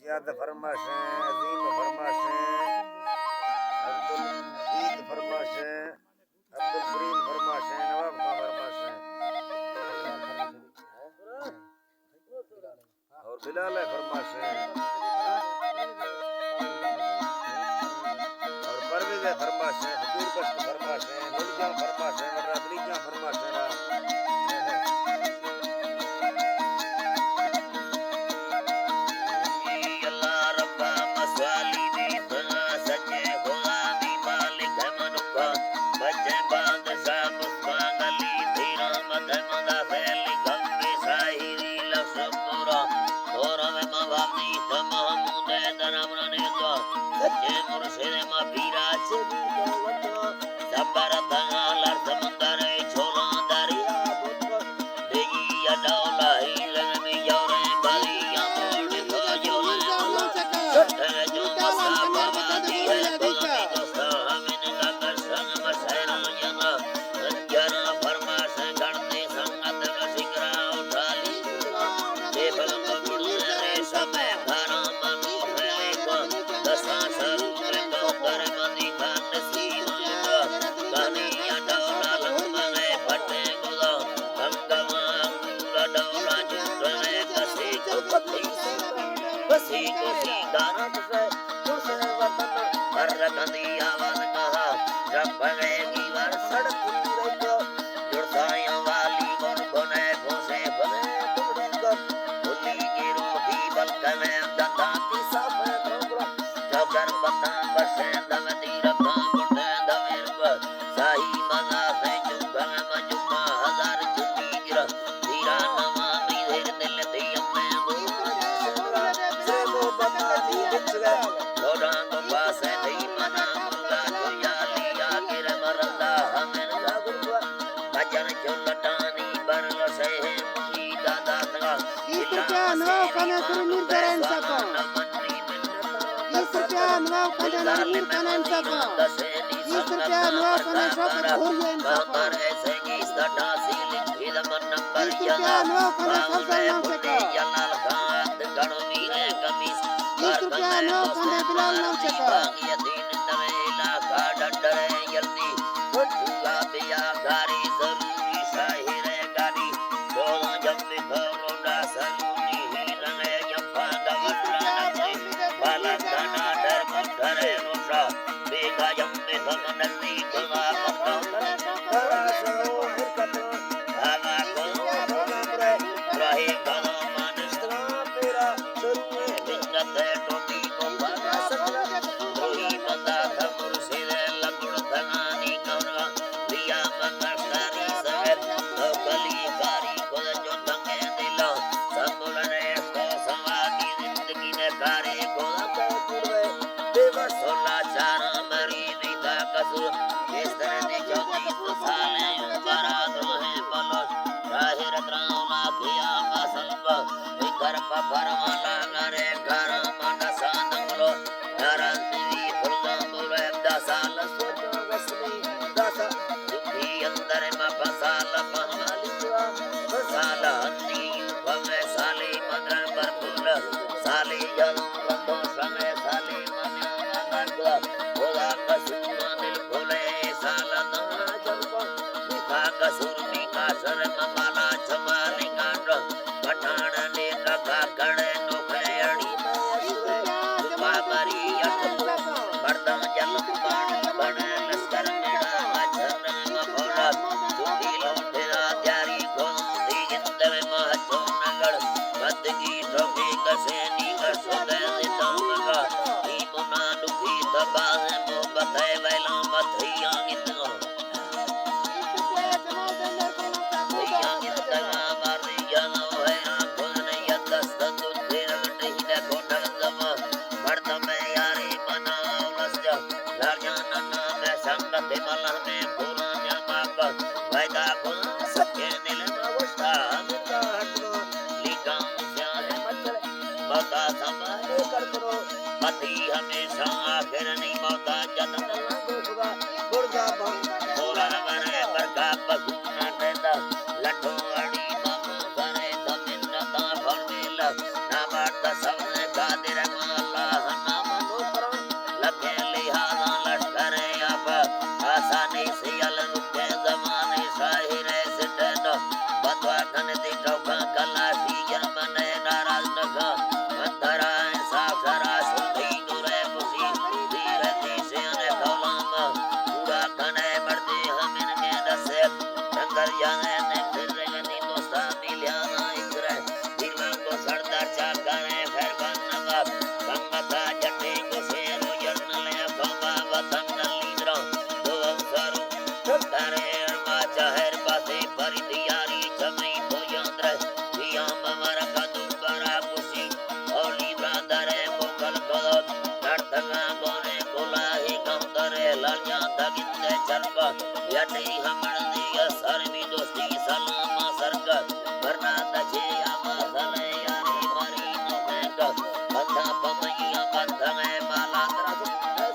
یاد فرماشیں، عظیم فرماشیں، عبدالعزیز فرماشیں، عبدالکریم فرماشیں، نواب خان فرماشیں۔ اور بلال ءِ فرمائش اِنت، اور پرویز ءِ فرمائش اِنت، فقیر بخش ءِ فرمائش اِنت، گل جان ءِ فرمائش اِنت، مراد علی جان ءِ فرمائش اِنت۔ اللہ رب ءَ مسوالی بیت، سچیں خدا دی مالک ءِ منوکا، بچیں بادشاہ مستان علی تیرا مدد مدا خیلی گم شاہی لفظ پورا، اور ہمیں مبانی محمود حیدر امرانی کا، سچے مرشد ما پیرا چلی کا وطن، سبر تنگا لر سمندر چھولا دریا بکا، دیگی یا ڈولا ہی رنگ میں یورے بلی یا موڑ تو یورے بلا، سٹے جو مسا بابا دی ہے بلا، دوستا ہمیں نگا کر سنگ مسیرا ینا، جرا فرماش گڑتے سنگت کا سکرا اٹھالی، بے بل پکڑ رے سب گھرا منو ہے کو، دسا سرو رے تو گھر مندی کان سی مانگا، کانی یا ڈولا لمبا گئے پھٹے گلا، گنگا مانگا ڈولا جھوٹ رے کسی کو پتی، کسی کو سی دارت سے، دوسرے وطن ہر رکھتی آواز کہا، جب بگے گی ور سڑک پوری کو، جڑسایاں والی گن گنے گوشے بنے تمڑی کر، بھلی گیرو دی بلکنے دتا کی صاف ہے کنگرا، چوکر بتا بسے دم دی رکھا بٹے دمیر کو، ساہی مزا سے چکر مجمع ہزار چنی گرا، دیرا نوامی دیر دل دی اپنے گوشے سے وہ بتا دی بچ گئے، لوڈاں کو پاسے دی منا مرگا جو یالی آخر مرندا ہمیں نگا گرگا۔ بجن چلٹانی برل سے مشیدا داتگا۔ بیست روپیہ نوا کنے ترمیر کرن سکا۔ بیست روپیہ نوا کنے نرمیر کرن سکا۔ بیست روپیہ نوا کنے شوق گھوری ان سکا۔ بیست روپیہ نوا کنے سب نام سکا۔ بیست روپیہ نوا کنے بلال نام سکا۔ موتا سنبھالے کر کرو، پتی ہمیشہ آخر نہیں، موتا جتن لانگو خدا، برزا بھم، سورا ورے برکا پسونا ٹیندا، لٹو اڑی مامو سرے زمین نتا بھر میلا، نامرد سب نے قادر بندہ پمیا بندہ میں مالا ترا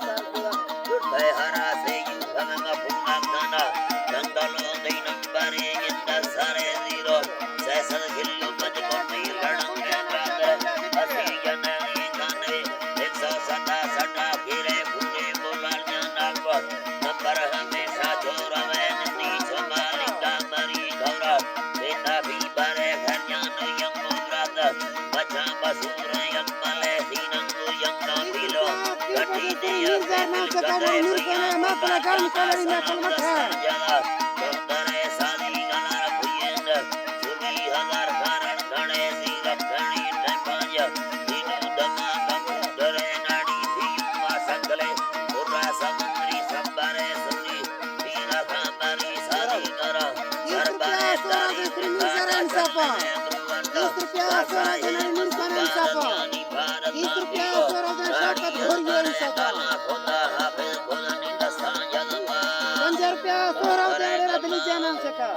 سر گرا، جڑتے ہرا سے یو ہمیں مفہوم افسانہ، دنگلو دینم برے گندر سارے زیرو، سیسل گلو بج کو میر گڑنگ برادر، اسی جنگی کانے، ایک سو ستا سٹا گرے بھونے بولار جانا پر، نمبر ہمیشہ جورا وین نیچو مالکا مری گورا، بیتا بھی برے گھر جانو یم برادر، بچا بسور یم ملے سینم یم نام پیلو، گٹی دیا سے مل کدے سیا ملا جانا سلام دستر جگہ، دختر سادی گلار بھوئند، سبی ہزار کارن کھڑے سی رکھنی ٹپایا، دینو دما کمو درے ناڑی بھیما سکلے، پورا سمندری سمبرے سنی، پیرا کھامری سادی کرا، بیست روپیہ سورا دے سری میر زرین صفا۔ بیست روپیہ سورا دے نری میر کنن صفا۔ بیست روپیہ سورا دے شوکت گھوری گوری صفا۔ پنجاہ روپیہ سورا دے رے ردنی جانان سکا۔